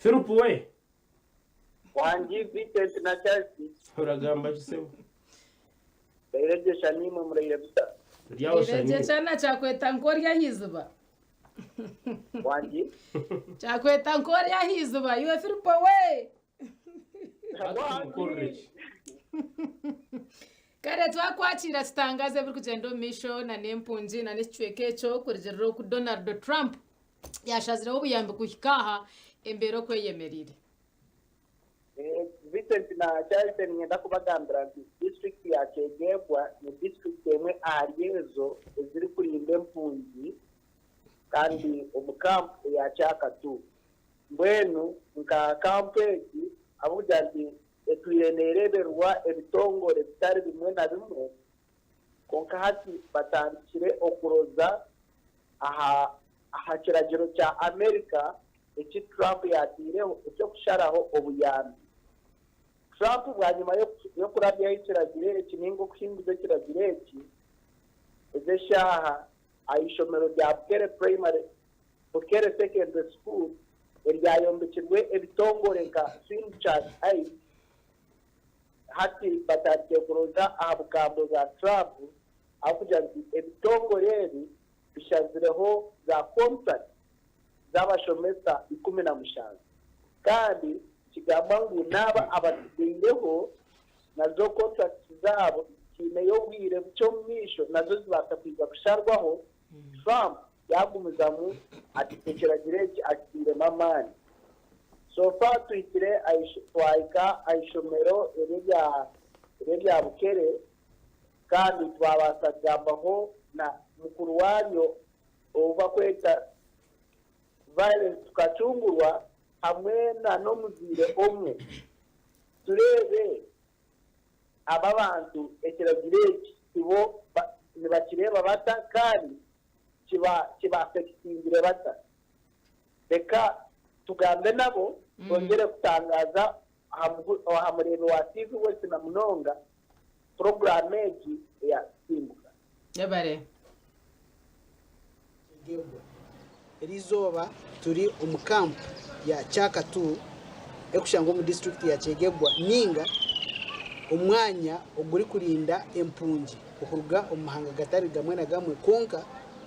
Philip we. Wangi Vincent na Charles. Oragamba ki sebo? Ndairegyesha naimwe muraire buta? Turi aho Iregye Shaniya. kyana kyakweta nk'ori aha iziba. Wangi? Kyakweta nk'ori aha iziba iwe Filipo we. Hati tumukorere ki? Kare twakwakiira tutangaaze ebirikugyenda omu maisho na n'empungi na n'ekicweka ekyo kurugiirira oku Donald Trump yaashazireho obuyambi kuhika aha embeera oku eyemereire. Vincent na Charles niinyenda kubagambira nti disiturikiti ya Kyegegwa ni disiturikiti emwe ahari ezo ezirikurinda empungi kandi omu kampu eya Kyakatu. Mbwenu nka kampu egi ahabw'okugira nti etwire neereeberwa ebitongore bitari bimwe na bimwe, kwonka hati batandikire okuroza aha aha kiragiro kya Amerika eki Trump yaataireho eky'okusharaho obuyambi. Trump bwanyima y'okurabyaho ekiragiro eki nainga okuhinguza ekiragiro eki, ezi eshaaha aha ishomero rya Bukere Primary, Bukere Secondary School eryayombekirwe ebitongore nka Finchard Aid hati batandikire kuroza aha bukambwe bwa Trump ahabw'okugira nti ebitongore ebi bishazireho za kontrakiti z'abashomesa 17 kandi nikigambwa ngu n'abo abatsigaireho nazo kontrakiti zaabo zikiineyo obwire bukye omu maisho nazo zibaasa kwija kusharwaho Trump yaagumizamu ati ekiragiro eki akitairemu amaani. So far tuhikire twahika aha ishomero eri erya Bukere Kandi twabaasa kugambaho na mukuru waaryo ou bakweta Violence Tukacungurwa hamwe na n'omuzaire omwe tureebe aba abantu ekiragiro eki bo nibakireeba bata kandi kiba-affectingire bata. Reka tugambe nabo twongyere kutangaaza aha mureebi wa TV West na munonga puroguraamu egi eya Simbuka. Yebare. Kyegegwa. Eriizooba turi omu kampu ya Kyakatu erikushangwa omu disiturikiti ya Kyegegwa ninga omwanya ogurikurinda empungi okuruga omu mahanga gatari gamwe na gamwe kwonka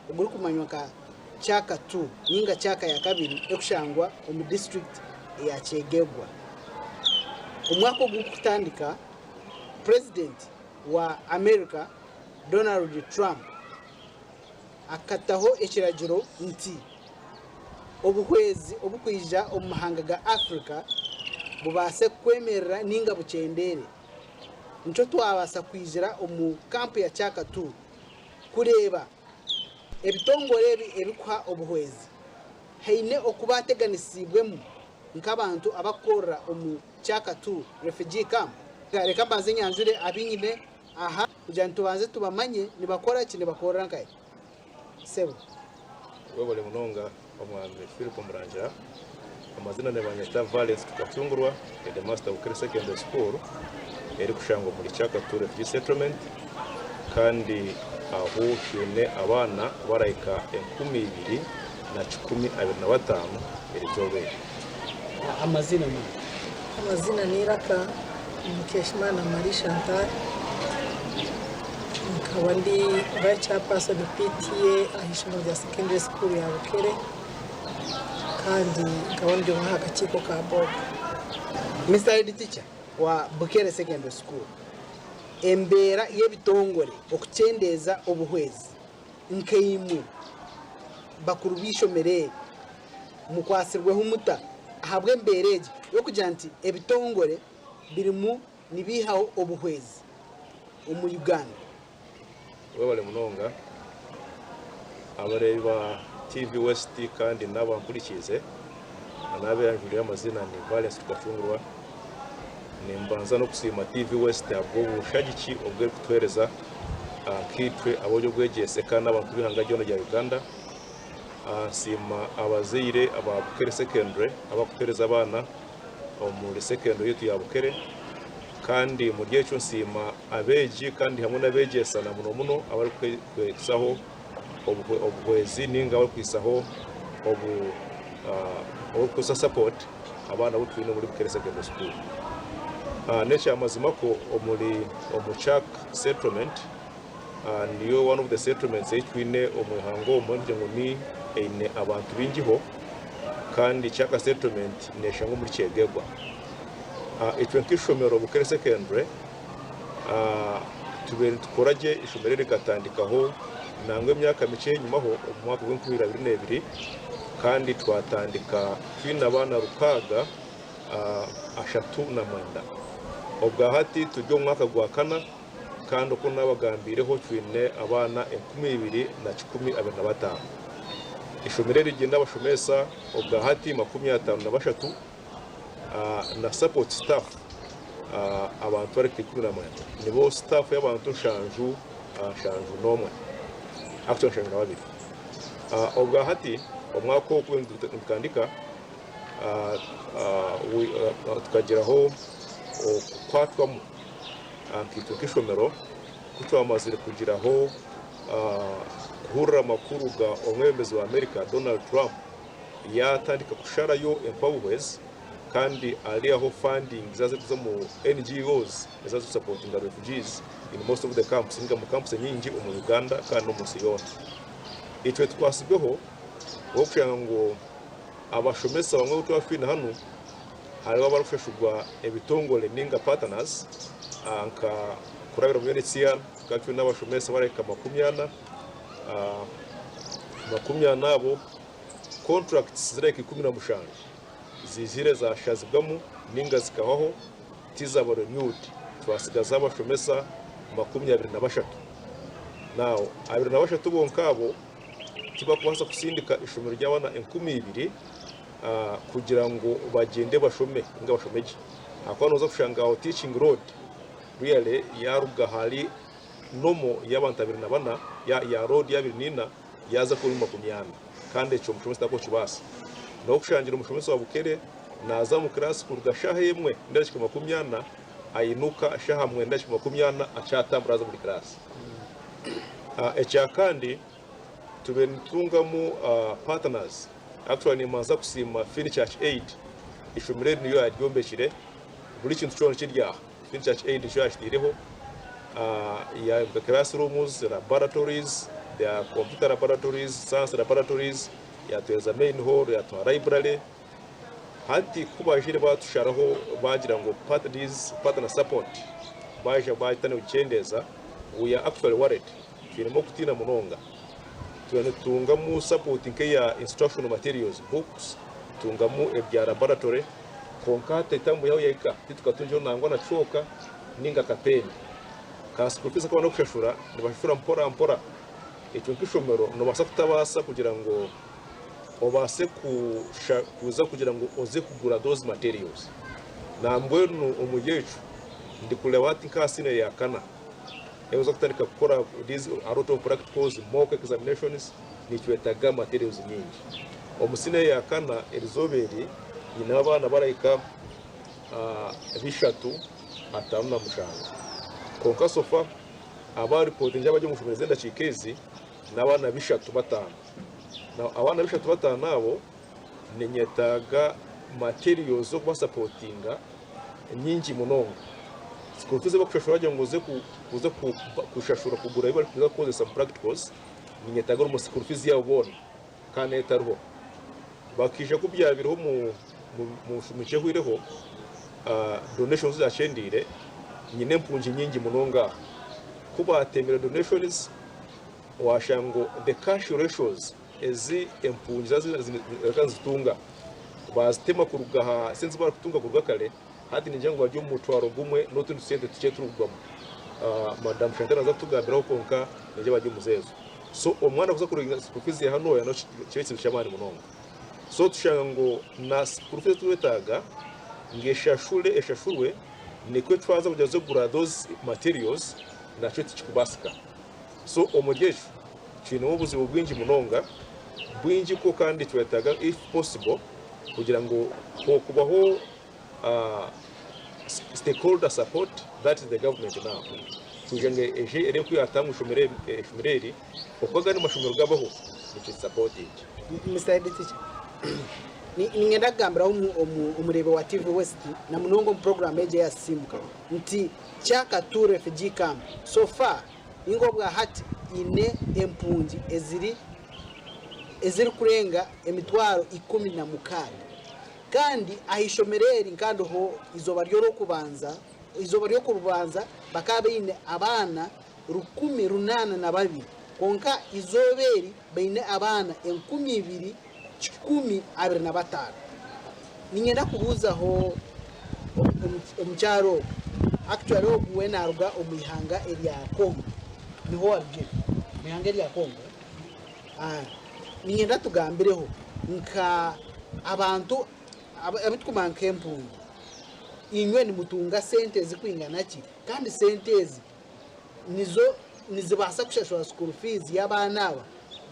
ogurikumanywa nka Kyakatu ninga Kyaka yakabiri erikushangwa omu disiturikiti eya Kyegegwa. Omwaka ogurikutandika, Purezidenti wa America Donald Trump akataho ekiragiro nti obuhwezi obukwija omu mahanga ga Africa bubaase kwemerera ninga bukyendeere. Nikyo twabaasa kwijira omu kampu ya Kyakatu kureeba Ebitongore ebi ebikuha obuhwezi haine oku baateganisiibwemu nk'abantu abakukorera omu Kyaka ii Refugee Camp. Reka mbanze nyanjure abu nyine aha kugira ngu tubanze tubamanye nibakora ki, nibakorera nkahi. Sebo. Webale munonga Omwami Philip Murangira. Amazina nibanyeta Valens Tukacungurwa, Headmaster Bukere Secondary School erikushangwa omuri Kyakatu Refugee Settlement kandi ahu twine abaana abarahika 2125 erizooba eri. Amazina ni? Amazina ni Iraka Mukeshimana Marie Chantal, nkaba ndi Vice Chairperson PTA aha ishomero rya Secondary School ya Bukere kandi nkaba ndi omwe aha kakiiko ka board. Mister Head Teacher wa Bukere Secondary School, embeera y'ebitongore okukyendeeza obuhwezi nkaimwe bakuru b'eishomero eri mukwatsirweho muta ahabw'embeera egi y'okugira nti ebitongore birimu nibiihaho obuhwezi omu Uganda? Webale munonga abareebi ba TV West kandi n'abampurikiize na n'abeyanjuriire amazina ni Valens Tukacungurwa. Nimbanza n'okusiima TV West ahabw'obushagiki obu erikutuheereza nkaitwe ab'eby'obwegyese kandi n'abantu b'eihanga ryona rya Uganda. Nsiima abazaire aba Bukere Secondary abarikutuheereza abaana omuri secondary yaitu ya Bukere kandi omuri ekyo nsiima abeegi kandi hamwe n'abeegyesa na muno muno abarikuhaisaho obuhwezi nainga abarikuhaisaho obu abarikukozesa support. abaana abu twine omuri Bukere Secondary School. N'ekyamazima kwo omuri omu Chak Settlement niyo one of the settlements ei twine omu ihanga omu erikugira ngu ni eine abantu baingiho kandi Chaka Settlement neshangwa omuri Kyegegwa. Itwe nk'eishomero Bukere Secondary tubaire nitukora gye eishomero eri rikatandikaho nangwa emyaka mikye enyimaho omu mwaka gw'enkumi ibiri abiri n'ebiri kandi twatandika twine abaana rukaaga 39. Obwahati turi omu mwaka gwa kana kandi oku nabagambiireho twine abaana 2125. Eishomero eri ryine abashomesa obwahati 53 na support staff abantu bari nka 19 nibo staff y'abantu nshanju 71 actually 72. Obwahati omwaka ogu nitutandika tukagiraho okukwatwamu nkaitwe nk'eishomero ku twamazire kugiraho kuhurira amakuru ga omwebembezi wa America Donald Trump yaatandika kusharayo empabuhwezi kandi ari aho funding zaaza zirikuza omu NGOs ezaaza zirikusapotinga refugees in most of the camps ninga omu camps enyingi omu Uganda kandi n'omu nsi yoona. Itwe tukwatsirweho ahabw'okushanga ngu abashomesa bamwe abu twaba twine hanu hariho abarikushashurwa ebitongore ninga partners nka kurabira omu UNHCR tukaba twine abashomesa barahika 40, 40 abo Contracts zirahika 17 ziizire zashazibwamu ninga zikahwaho tizaba renewed twasigaza abashomesa 23. Now 23 bonka abo tibakubaasa kusindika ishomero ry'abaana 2000 kugira ngu bagyende bashome ninga bashome gye ahakuba noza kushanga aho teaching load really yaruga ahari normal y'abantu 24 ya load ya 24 yaaza kuba 40 kandi ekyo omushomesa takukibaasa. N'okushangira omushomesa wa Bukere naaza omu kiraasi kuruga shaaha emwe n'edakiika 40 ainuka shaaha mwenda n'edakiika 40 akyatambura aza omuri kiraasi. Ekya kandi tubaire nitutungamu partners, actually nimbanza kusiima Finn Church Aid, eishomero eri niyo yaaryombekire, buri kintu kyona kiri aha. Finn Church Aid nikyo yakitaireho, yayombeka classrooms, laboratories, their computer laboratories, science laboratories, yatuhereza main hall, yatuha library. Hati ku baijire batusharaho bagira ngu these partner support baija batandika kukyendeeza, we are actually worried, twinemu okutiina munonga. Twena nitutungamu support nk'eya instructional materials, books, tutungamu ebya laboratory, Kwonka hati etambu yaawe yahika, titukatungyeho nangwa na cooka ninga akapeeni. Ka school fees aku barikushashura, nibashashura mpora mpora. Ekyo nk'eishomero noobaasa kutabaasa kugira ngu obaase kuza kugira ngu oze kugura those materials. Nambwenu omuri ekyo, ndikureeba hati nk'aha senior ya kana, ei oza kutandika kukora these a lot of practicals, mock examinations, Nitwetaaga materials nyingi. Omu siniya ya kana erizooba eri nyineho abaana barahika bishatu atano na mushanju. Kwonka so far aba ripotingi abari omu ishomero ez'endakiika ezi n'abaana bishatu batano. Now abaana bishatu batano abo ninyetaaga materials z'okubasapotinga nyingi munonga. School fees ebakushashura wagira ngu oze kushashura kugura ebi barikuza kukozesa omu practicals Ninyetaaga omu school fees yaabo boona kandi nayo etariho. Bakaija ku byabireho omu nshumi nkye ehweireho, donations zakyendeire, nyine empungi nyingi munonga aha. Ku baatemire donations, waashanga ngu the cash ratios ezi empungi zaabaire nizitunga, baazitema kuruga aha sente ezi barikutunga kuruga kare, Hati ningira ngu bari omu mutwaro gumwe n'otundi tusente tukye turikugwamu. Madam Chantal naza kutugambiraho kwonka ningira bari omu zeezo. So omwana kuza kuringa school fees ya hanu oya kiba ekizibu ky'amaani munonga. So tushanga ngu na school fees eturikwetaaga ngu eshashure eshashurwe nikwo twaza kugira tuze kugura those materials nakyo tikikubaasika. So omuri ekyo twinemu obuzibu bwingi munonga bwingi kwo kandi twetaaga if possible kugira ngu hokubaho stakeholder support that is the government now kugira ngu eje ereebe ku yatanga ishomero eri oku agandi mashomero gabaho niki supporting. Mr Head Teacher. Niinyenda kugambiraho omureebi wa TV West na munonga omu puroguraamu egi eya Sisiimuka nti Kyakatu Refugee Camp so far ninga obwa hati eine empungi eziri ezirikurenga 16,000 kandi aha ishomero eri nkandiho eizooba ry'orwokubanza eizooba ry'okubanza bakaba baine abaana 802 kwonka eizooba eri baine abaana 2125. Niinyenda kubuuzaho omukyara ogu, actually ogu we naaruga omu ihanga erya Congo, niho warugire? Omu ihanga erya Congo? Niinyenda tugambireho nka abantu abu turikumanya nk'empungi, inywe nimutunga sente zirikwingana ki kandi sente ezi nizo nizibaasa kushashura school fees y'abaana aba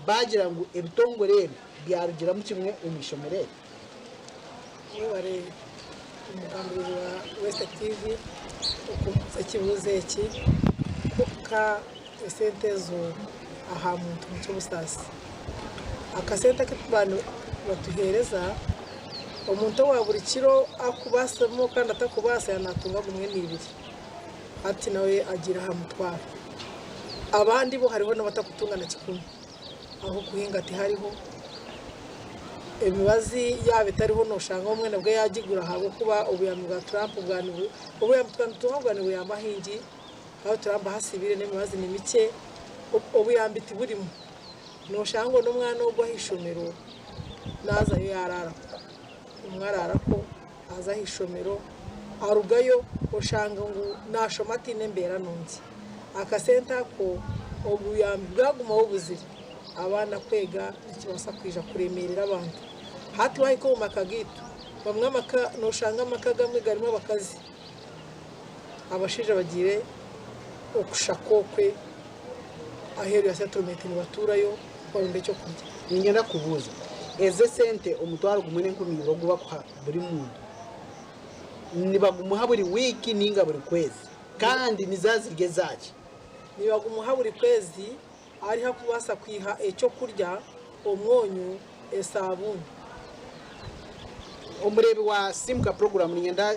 baagira ngu ebitongore ebi byarugiramu kimwe omu ishomero eri? Webare omugambirizi wa West TV okumbuuza ekibuuzo eki. Kwonka esente ezo aha muntu niky'obusaasi. Akasente aku batuheereza, omuntu owa buri kiro akubaasimu kandi atakubaasa yaaba naatunga gumwe n'eibiri. Hati nawe agiire aha mutwaro. Abandi bo hariho n'abatakutunga na kikumi. Ah'okuhinga tihariho, emibazi yaaba etariho nooshanga omwe nabwo yaagigura ahabw'okuba obuyambi bwa Trump obuyambi twaba nitutunga bwaba nibuyamba haingi, ahu Trump ahasiibire n'emibazi ni mikye, obuyambi tiburimu. Nooshanga ngu n'omwana ogwo aha ishomero naazayo yaaraarako. Omwe araarako. Aza aha ishomero, arugayo oshanga ngu naashoma ataine mbeera nungi. Akasente ako obuyambi bwagumaho buzire, abaana kwega nikibaasa kwija kuremeerera abantu. Hati waahika omu maka gaitu, bamwe amaka nooshanga amaka agamwe garimu abakazi, abashaija bagiire okushaka okwe aheeru ya settlement nibatuurayo kuronda eky'okurya. Niinyenda kukubuuza, ezi esente 10,000 ogu bakuha buri muntu nibagumuha buri wiiki ninga buri kwezi? Kandi niziba ziri ezaaki? Nibagumuha buri kwezi ariho akubaasa kwiha eky'okurya, omwonyo, esaabuuni. Omureebi wa Simuka Program niinyenda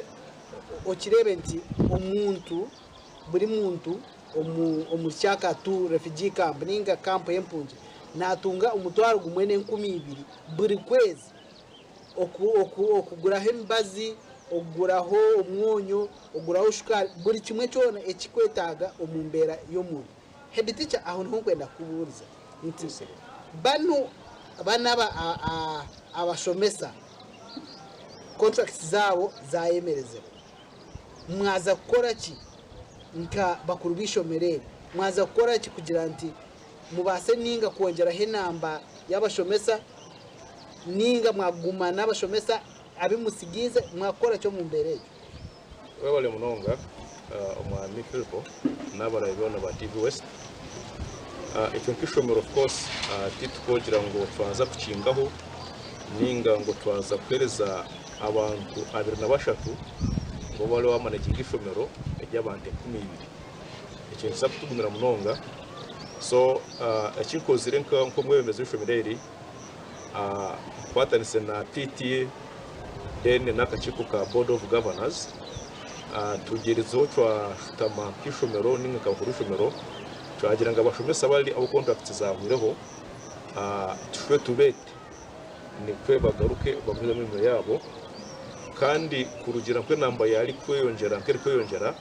okireebe nti omuntu buri muntu omu Kyakatu Refugee Camp ninga kampu y'empungi naatunga 10,000 buri kwezi. Okuguraho emibazi, okuguraho omwonyo, okuguraho shukaari, buri kimwe kyona ekikwetaaga omu mbeera y'omuntu. Head teacher aho niho nkwenda kukubuuriza nti banu banu aba abashomesa contracts zaabo zayemerezibwa, mwaza kukora ki nka bakuru b'eishomero eri? Mwaza kukora ki kugira nti mubaase ninga kwongyeraho enamba y'abashomesa ninga mwaguma n'abashomesa abu mutsigiize, mwakukora ki omu mbeera egyo? Webale munonga Omwami Philpo n'abarabe boona ba TV West. Itwe nk'eishomero of course titukogira ngu twaza kukingaho ninga ngu twaza kuhereza abantu 23 ngu babe bamanaginga eishomero ery'abantu 2000. Ekyo nikiza kutugumira munonga. So eki nkozire nk'omwebembezi w'eishomero eri, nkwatanise na PTA then n'akakiiko ka Board of Governors, tugyerizeho twashutama nk'eishomero ninga nka bakuru b'eishomero twagira ngu abashomesa bari abu contracts zahwireho tushube tubeete nikwo bagaruke bagumize emirimo yaabo kandi kurugiirira nk'enamba yarikweyongyera nk'erikweyongyera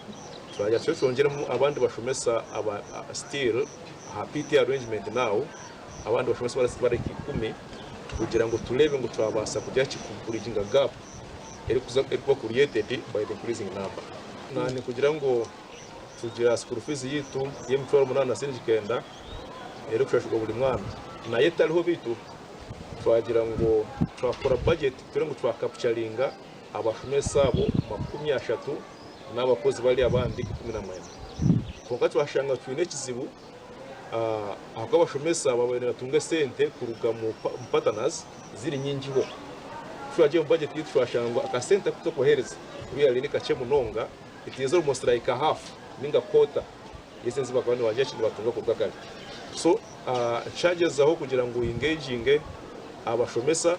twagira tube twongyeremu abandi bashomesa aba still aha PTA arrangement now abandi bashomesa barahika ikumi kugira ngu tureebe ngu twabaasa kugira ki ku bridginga gap erikuba created by the increasing number. Nani kugira ngu tugira school fees yaitu y'emitwaro 8 na siringi 9 erikushashurwa buri mwana nayo etariho beitu twagira ngu twakora budget turebe ngu twakapcharinga abashomesa abo 30 n'abakozi bari abandi 19 kwonka twashanga twine ekizibu ahakuba abashomesa babaire nibatunga esente kuruga mu partners ziri nyingiho. Ku twagiire omu budget yaitu twashanga ngu akasente aku turikubaheereza really ni kakye munonga, it is almost like a half ninga quarter y'esente ezi barikuba nibagira ki nibatunga kuruga kare. So nkyagyezaho kugira ngu engaginge abashomesa.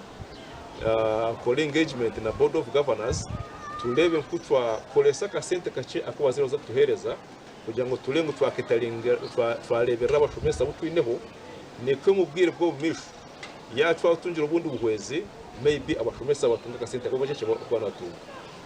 Nkore engagement na board of governors tureebe nku twakoresa akasente kakye aku abazaire baza kutuheereza kugira ngu tureebe ngu twareeberera abashomesa abu twineho nikwo omu bwire bw'omu maisho yaaba twatungire obundi buhwezi maybe abashomesa batunge akasente aku bakye aku baratunga.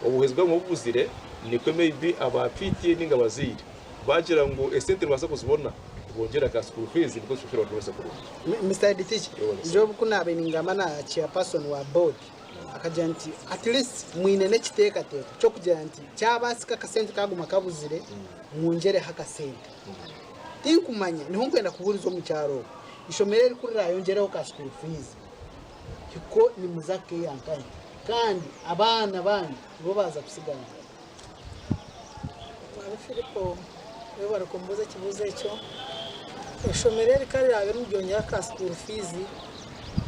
Obuhwezi bwaguma bubuzire nikwo maybe aba PTA ninga abazaire bagira ngu esente nibabaasa kuzibona bongyere aka school fees nikwo tushashure abashomesa kurungi. Mister Head Teacher, nyowe obu kunabaire ningamba na chairperson wa board akagira nti at least mwine n'ekiteekateeko ky'okugira nti kyabaasika akasente kaguma kabuzire mwongyereho akasente. Tinkumanya niho nkwenda kubuuriza omu kyaro oku eishomero eri ku rirayongyereho ka school fees hiko nimuza kukeeya nkahi kandi abaana banyu nibo baaza kusigara nkahi? Mwami Filipo webare kumbuuza ekibuuzo ekyo. Eishomero eri ka riraabe niriryongyera ka school fees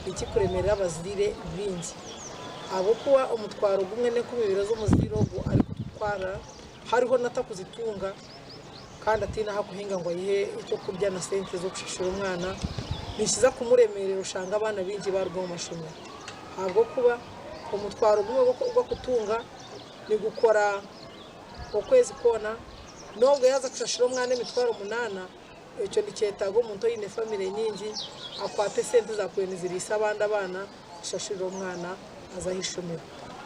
tikirikuremerera abazaire baingi ahabw'okuba omutwaro gumwe n'enkumi ibiri ezi omuzaire ogwo arikutwara hariho n'atakuzitunga kandi ataine ahu akuhinga ngu aihe eky'okurya na sente z'okushashura omwana nikiza kumuremerera oshange abaana baingi baaruga omu mashomero ahabw'okuba omutwaro gumwe ogu akutunga nigukora okwezi kwona, n'obwo yaaza kushashura omwana emitwaro munaana, ekyo nikyetaaga omuntu oine famire nyingi akwate esente ezaakubaire niziriisa abandi abaana ashashurire omwana aze aha ishomero.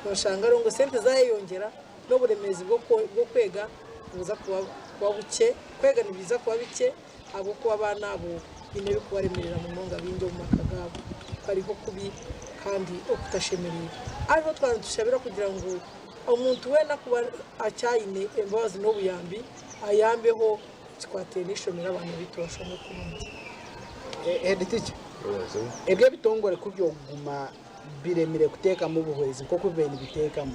Nooshanga rero ngu esente zaayeyongyera n'oburemeezi bw'okwega nibuza kuba bukye, kwega nibiza kuba bikye ahabw'okuba abaana abo baine ebirikubaremeerera munonga bingi omu maka gaabo bariho kubi kandi okutashemereire. Hariho twaba nitushabira kugira ngu omuntu weena kuba akyayine embabazi n'obuyambi ayambeho ekikwataine n'eishomero abaana baitu bashome kurungi. Head teacher, ebyo ebitongore ku byokuguma biremire kuteekamu obuhwezi nk'oku bibaire nibiteekamu,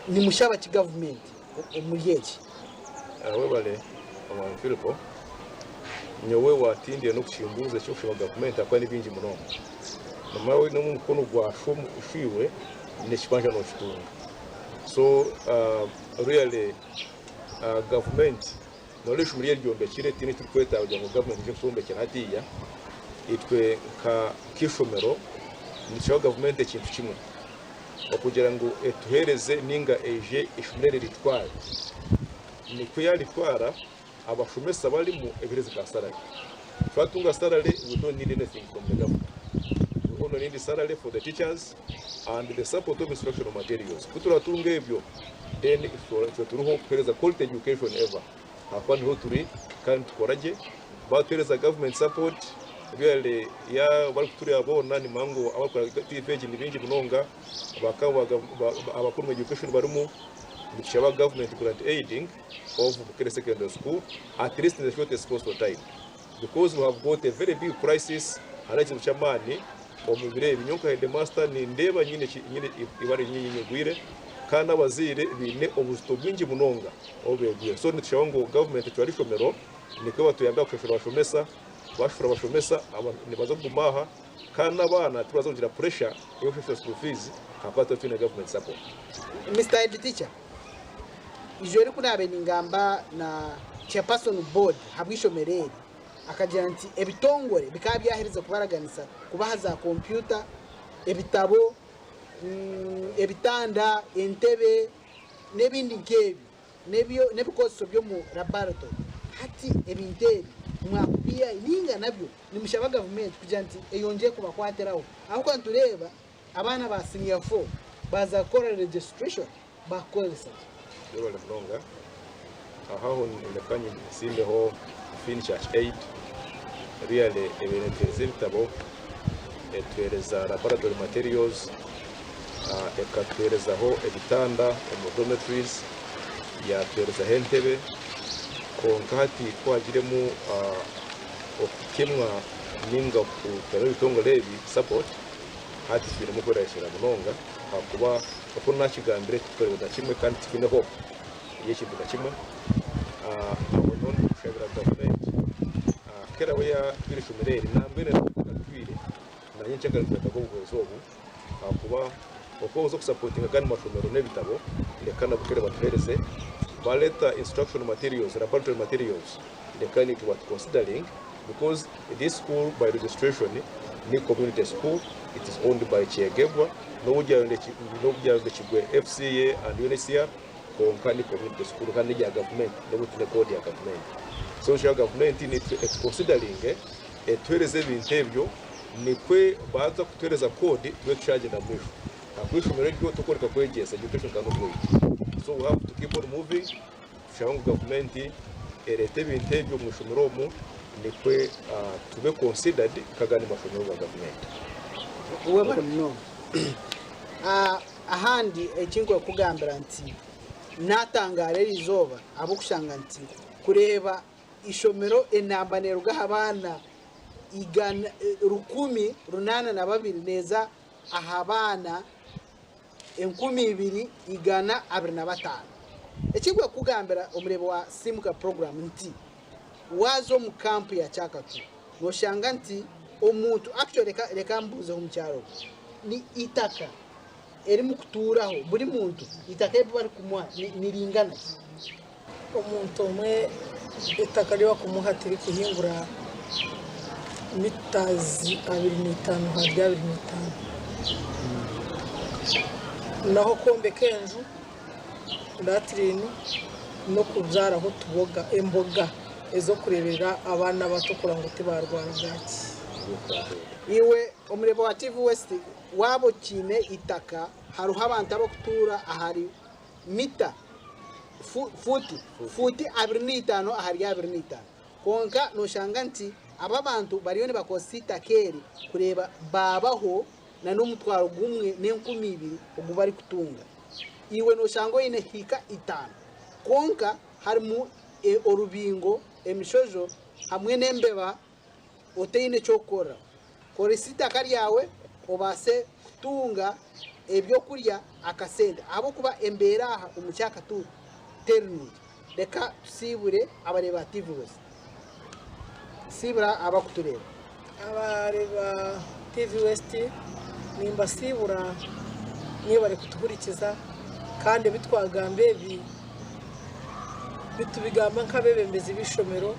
nimushaba ki gavumenti omuri eki? Webale Omwami Philip, nyowe watindire n'okukimbuuza eky'okushaba gavumenti ahakuba ni bingi munonga. Nomanya waaba oine omukono gwa sho iwe n'ekibanja nokitunga. So really gavumenti noreeba eishomero ryaaba ryombekire tihaine ekiturikwetaaga kugira ngu gavumenti eije kutwombekyera hatiiya. Itwe nk'eishomero nitushaba gavumenti ekintu kimwe. Okugira ngu etuheereze ninga eije eishomero eri eritware. Nikwo yaritwara abashomesa barimu ebiheereze ka salary. Twatunga salary we don't need anything from the government. We only need salary for the teachers and the support of instructional materials. Ku turatunga ebyo then itwe turiho kuheereza quality education ever. Ahakuba niho turi kandi nitukora gye. Batuheereza government support really abarikutureeba boona nimanya ngu abarikukora TV egi ni baingi munonga abakuru omu education barimu. Nitushaba government grant aiding of Bukere Secondary School at least in the shortest possible time because we have got a very big crisis hariho ekizibu ky'amaani omu biro ebi. Nyowe nka headmaster nindeeba nyine eibara eri nyegwire kandi abazaire baine obuzito bwingi munonga obu beegwire. So nitushaba ngu government etware eishomero nikwo batuyambe aha kushashura abashomesa, bashashura abashomesa nibaza kuguma aha kandi n'abaana tibaraza kugira pressure ey'okushashura school fees ahakuba tituba twine government support. Mister Head Teacher, ijo eri ku naabaire ningamba na Chairperson Board ahabw'eishomero eri, akagira nti ebitongore bikaba byaherize kubaraganisa kubaha za kompyuta, ebitabo, ebitanda, entebe n'ebindi nk'ebyo. N'ebikozeso by'omu laboratory. Hati ebintu ebi mwakubiihahi ninga nabyo nimushaba gavumenti kugira nti eyongyere kubakwatiraho ahabw'okuba nitureeba abaana ba senior four baaza kukora registration baakukozesa ki? Webale munonga. Aho aho reka nsimbeho Finn Church Aid really ebaire netuhereza ebitabo, etuhereza laboratory materials, ekatuherezaho ebitanda omu dormitories, yatuherezaho entebe kwonka hati ku hagiremu okutemwa ninga kutaho ebitongore ebi support hati twinemu okwerarikirira munonga ahakuba oku nakigambire titukureeba na kimwe kandi titwine hope y'ekintu na kimwe. Aho niho ndikushabira gavumenti ku eraabe yatwire eishomero eri nambwenu etakatwire nanye nkyakare nitwetaaga obuhwezi obu. Ahakuba oku oza kusapotinga agandi mashomero n'ebitabo, reka na Bukere batuhereze, bareta instructional materials, laboratory materials, reka naitwe batu considering because this school by registration ni community school. It is owned by Kyegegwa n'obu ryayombekirwe FCA and UNHCR kwonka ni community school kandi n'erya gavumenti n'obu twine code ya gavumenti. So nshaba gavumenti nitwe etuconsideringe etuheereze ebintu ebyo nikwe baaza kutuheereza code tube tushagyenda mu maisho. Ahakuba eishomero eryo torikworeka kwegyesa, education cannot wait. So we have to keep on moving tushabe ngu gavumenti ereete ebintu ebyo omu ishomero omu nikwe tube considered nk'agandi mashomero ga gavumenti. Webale munonga. Ahandi eki nkukugambira nti natangaara eri izooba ahabw'okushanga nti kureeba ishomero enamba neeruga aha baana 1802 neeza aha baana 2125. Eki nkukugambira omureebi wa Simuka Program nti waaza omu kampu ya Kyakatu noshanga nti omuntu actually reka mbuuzeho omukyara ogu ni itaka erimukutuuraho buri muntu itaka eri barikumuha niringana ki? Omuntu omwe eitaka ri barikumuha tirikuhingura mitazi 25 ahari 25. Naho kwombeka enju, latrine n'okubyaraho otuboga, emboga ez'okureeberera abaana abato kureba ngu tibaarwara bwaki. Iwe omureebi wa TV West waaba okiine eitaka hariho abantu abarikutuura ahari mita, fuuti, fuuti 25 ahari 25. Kwonka noshanga nti aba abantu bariyo nibakozesa eitaka eri kureeba baabaho na n'omutwaro gumwe n'enkumi ibiri ogu barikutunga. Iwe noshanga oine hiika itaano kwonka harimu orubingo, emishojo hamwe n'embeba otaine ky'okukoreraho. Koresa eitaka ryawe obaase kutunga ebyokurya akasente ahabw'okuba embeera aha omu Kyakaturo teri nungi. Reka tusiibure abareebi ba TV West. Siibura abakutureeba. Abareebi ba TV West nimbasiibura mwebare kutuhurikiza kandi ebi twagamba ebi nitubigamba nk'abeebembezi b'eishomero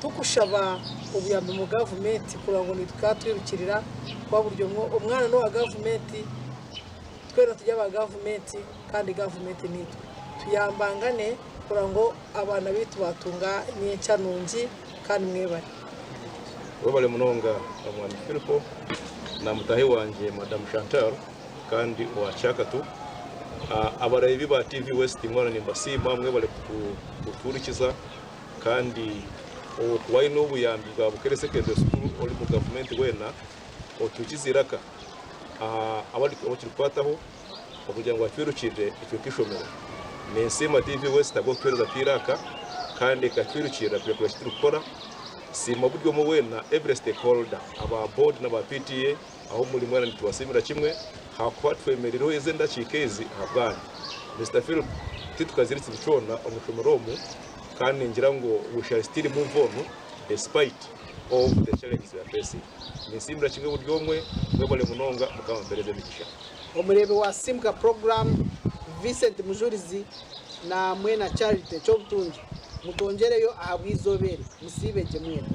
tukushaba obuyambi omu gavumenti kureba ngu tukatwirukirira kuba buri omwe omwana n'owa gavumenti twena turi aba gavumenti kandi gavumenti niitwe. Tuyambangane kureba ngu abaana baitu baatunga nyenkya nungi kandi mwebare. Webale munonga Omwami Filipo na mutahi wangye Madam Chantal kandi owa Kyakatu. Abareebi ba TV West mwena nimbasiima mwebale kutuhurikiza kandi waine obuyambi bwa Bukere Secondary School ori mu gavumenti weena otuhikize eiraka aha abu kirikukwataho okugira ngu batwirukirire itwe nk'eishomero. Ninsiima TV West ahabw'okutuheereza akaire aka kandi ekatwirukirira kureba eki turikukora. Siima buri omwe weena every stakeholder aba board n'aba PTA ahu muri mwena nitubasiimira kimwe ahakuba twemereireho ezi endakiika ezi ahabwanyu. Mister Philip titukaziire ekizibu kyona omu ishomero omu kandi ningira ngu we shall still move on despite of the challenges we are facing. Ninsiimira kimwe buri omwe, mwebale munonga Mukama ampereze emigisha. Omureebi wa Simuka Program Vincent Mujurizi na mwena Charity Kyobutungi mutwongyereyo ahabw'eizooba eri. Musiibe gye mwena.